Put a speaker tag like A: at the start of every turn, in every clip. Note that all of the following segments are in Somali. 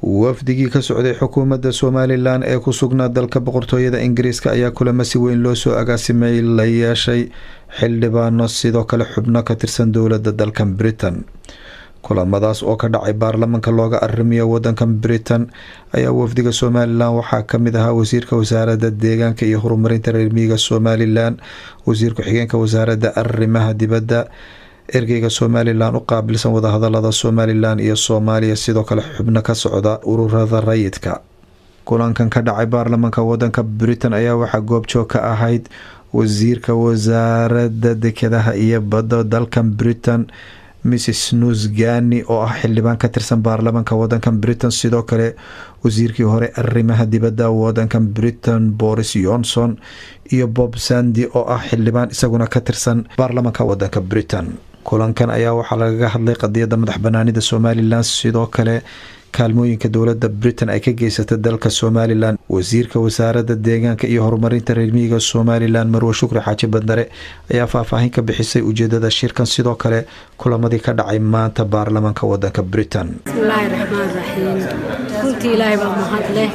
A: Wafdigii ka socday xukuumadda Somalilan ee ku sugnaa dalka Boqortooyada Ingiriiska ayaa kulamo si weyn loo soo agaasimay la yeeshay xildhibaano, sidoo kale xubno ka tirsan dowladda dalkan Britain. Kulamadaas oo ka dhacay baarlamanka looga arrimiyo wadankan Britain ayaa wafdiga Somalilan waxaa kamid ahaa wasiirka wasaaradda deegaanka iyo horumarinta reer miyiga Somalilan, wasiir ku-xigeenka wasaaradda arrimaha dibadda, ergeyga Somalilan u qaabilsan wadahadalada Somalilan iyo Soomaaliya, sidoo kale xubno ka socda ururada rayidka. Kulankan ka dhacay baarlamanka wadanka Britain ayaa waxaa goobjoog ka ahayd wasiirka wasaaradda dekedaha iyo badda dalkan Britain, Mrs Nusgani, oo ah xildhibaan ka tirsan baarlamanka wadankan Britain, sidoo kale wasiirkii hore arrimaha dibadda wadankan Britain, Boris Johnson, iyo Bob Sandy oo ah xildhibaan isaguna ka tirsan baarlamanka wadanka Britain. Kulankan ayaa waxaa lagaga hadlay qadiyadda madax banaanida Somalilan, sidoo kale kaalmooyinka dowladda Britain ay ka geysatay dalka Somalilan. Wasiirka wasaaradda deegaanka iyo horumarinta reer miyiga Somalilan, Marwe Shukri Xaaji Bandare, ayaa faahfaahin ka bixisay ujeedada shirkan, sidoo kale kulamadii ka dhacay maanta baarlamanka wadanka Britain.
B: Bismillaahi raxmaan raxiim. Runtii Ilaahay baa mahad leh.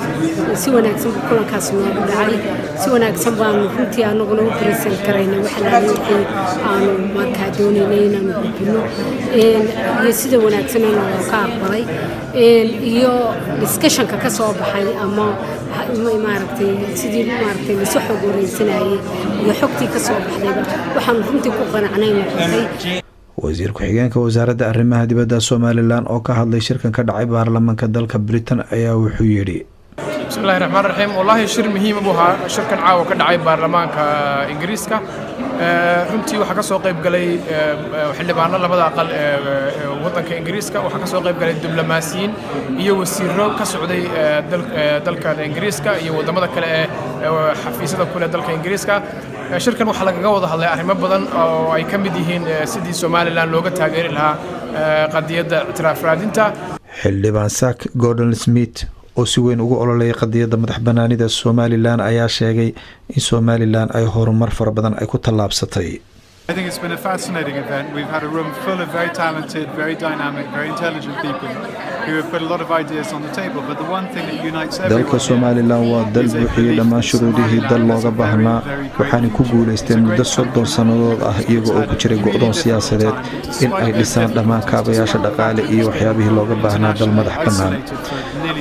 B: Si wanaagsan buu kulankaas noogu dhacay. Si wanaagsan baanu runtii anaguna u present garaynay wax wixii aanu markaa doonaynay inaanu gudbino iyo sida wanaagsan noo ka aqbalay iyo discussionka ka soo baxay ama, maaragtay, sidii, maaragtay, lasu xog wareysanayay iyo xogtii ka soo baxdayba, waxaanu runtii ku qanacnay noqotay.
A: Wasiir ku-xigeenka wasaaradda arrimaha dibadda Somalilan oo ka hadlay shirkan ka dhacay baarlamanka dalka Britain ayaa wuxuu yidhi:
C: Bismillahi raxmaan raxiim. Wallaahi shir muhiima buu ahaa shirkan caawa ka dhacay baarlamaanka Ingiriiska. Runtii waxaa ka soo qayb galay xildhibaano labada aqal ee waddanka Ingiriiska, waxaa ka soo qayb galay diblomaasiyiin iyo wasiiro ka socday dalkan Ingiriiska iyo waddamada kale ee xafiisyada ku leh dalka Ingiriiska. Shirkan waxaa lagaga wada hadlay arrimo badan oo ay ka mid yihiin sidii Somalilan looga taageeri lahaa qadiyadda ictiraaf raadinta.
A: Xildhibaan Sak Gordon Smith oo si weyn ugu ololeeyay qadiyadda madax banaanida Somalilan ayaa sheegay in Somalilan ay horumar fara badan ay ku tallaabsatay.
D: I think it's been a fascinating event. We've had a room full of very talented, very dynamic, very intelligent people who have put a lot of ideas on the table. But the one thing that unites everyone
A: Dalka Somalilan waa dal buuxiyey dhammaan shuruudihii dal looga baahnaa, waxaana ku guulaysteen muddo 30 sannadood ah, iyaga oo ku jiray go'doon siyaasadeed, in ay dhisaan dhammaan kaabayaasha dhaqaale iyo waxyaabihii looga baahnaa dal madax bannaan.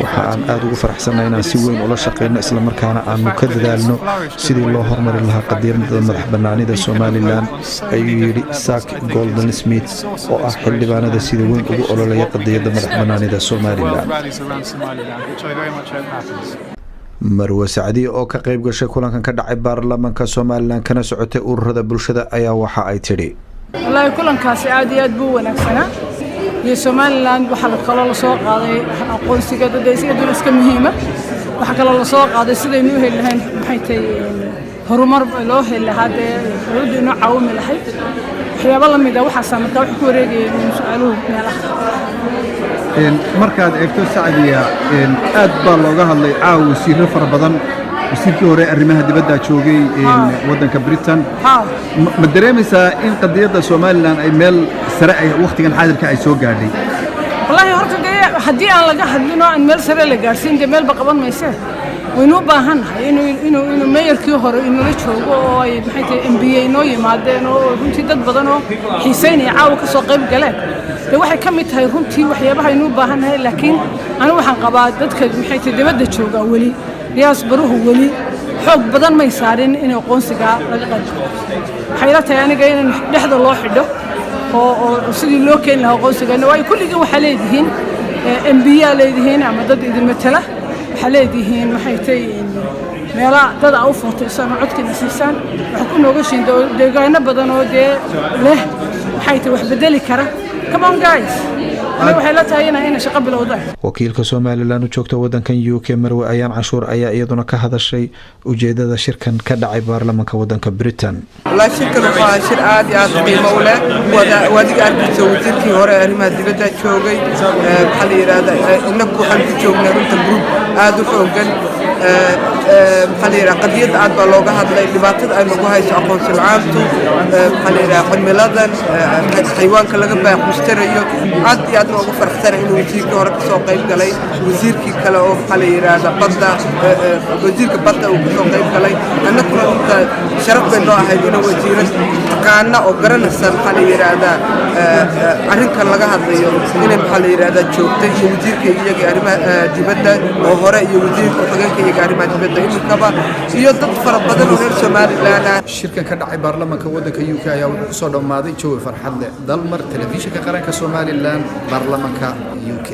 A: Waxa aan aada ugu faraxsannahay inaan si weyn ula shaqayno, islamarkaana aanu ka dadaalno sidii loo horumari lahaa qadiyadda madax bannaanida Somalilan, ayuu yidhi Sak Golden Smith oo ah xildhibaanada sida weyn ugu ololeeya qadiyadda madax bannaanida Somalilan.
D: Rallies around Somaliland, which I very much hope happens.
A: Marwe Sacdiye oo ka qayb gashay kulankan ka dhacay baarlamanka Somalilan kana socotay ururada bulshada ayaa waxa ay tidhi:
E: Wallaahi kulankaasi aad iyo aad buu u wanaagsanaa. Iyo Somaliland waxaa kaloo lasoo qaaday aqoonsiga dadaysigaduna iska muhiima. Waxaa kaloo lasoo qaaday sidaynu u heli lahayn, maxay tahay, horumar loo heli lahaa, dee dowladdu inoo caawimi lahayd, waxyaabo la mid a. Waxaasaa markaa wax ku wareegayeen su-aaluhu meelaha.
F: Markaad eegto, Sacdiya, aad baa looga hadlay caawa, wasiirro fara badan, wasiirkii hore arrimaha dibadda joogay waddanka Britain. Ma dareemaysaa in qadiyadda Somalilan ay meel sare ay wakhtigan xaadirka ay soo gaadhay?
E: Wallaahi horta dee haddii aan laga hadlin oo aan meel sare la gaadhsiin, dee meelba qaban maysee. Waynu u baahannahay inuu mayorkii hore inula joogo oo ay, maxay tahay, MP inoo yimaadeen oo runtii dad badan oo xiisaynaya caawa ka soo qayb galeen. Dee waxay ka mid tahay runtii waxyaabaha aynu u baahannahay. Laakiin anigu waxaan qabaa dadka, maxay tahay, dibadda joogaa weli, diasporahu weli xoog badan may saarin in aqoonsigaa laga qayb qaato. Waxay ila tahay aniga in dhexda loo xidho oo sidii loo keeni lahaa aqoonsigana, waayo kulligii waxaa leedihiin MP-yaa leedihiin ama dad idin matala waxaa leedihiin, maxay tahay, meela dad aa u footaysaan oo codkiina siisaan. Waxaa ku noogashiin deegaano badan oo dee leh, maxay tahay, wax bedeli kara. Come on guys, aniga waxay la tahay ina shaqo bilowdaan.
A: Wakiilka Somalilan u joogta wadankan UK, Marwe Ayaan Canshuur, ayaa iyaduna ka hadashay ujeedada shirkan ka dhacay baarlamanka wadanka Britain.
G: Wallaahi shirkan wuxuu ahaa shir aad iyo aad qiimo u leh. Waadiga arkaysa wasiirkii hore ee arrimaha dibadda joogay. Maxaa la yidhahdaa, innagu waxaan ku joognaa runta group aad u xoogan. Maxaa la yidhaha, qadiyadda aad baa looga hadlay, dhibaatada ay nagu hayso aqoonsi la-aantu, maxaa la yidhaha, cimiladan, xayawaanka laga baaxmustarayo. Aad iyo aadna ugu faraxsanay inuu wasiirkii hore kasoo qayb galay, wasiirkii kale oo, maxaa la yidhaahda, badda, wasiirka badda uu kasoo qayb galay. Annaguna inta sharaf bay noo ahayd inuu wasiiro taqaana oo garanaysa, maxaa la yidhaahdaa, arrinkan laga hadlayo inay, maxaa la yidhaahdaa, joogtay, iyo wasiirka iyaga arrimaha dibadda oo hore iyo wasiirka ku-xigeenka iyaga arrimaha dibadda iminkaba, iyo dad fara badan oo reer Somaliland ah.
H: Shirkan ka dhacay baarlamaanka waddanka UK ayaa wuxuu kusoo dhammaaday jawi farxad leh. Dalmar, Telefishinka Qaranka Somalilan, baarlamaanka UK.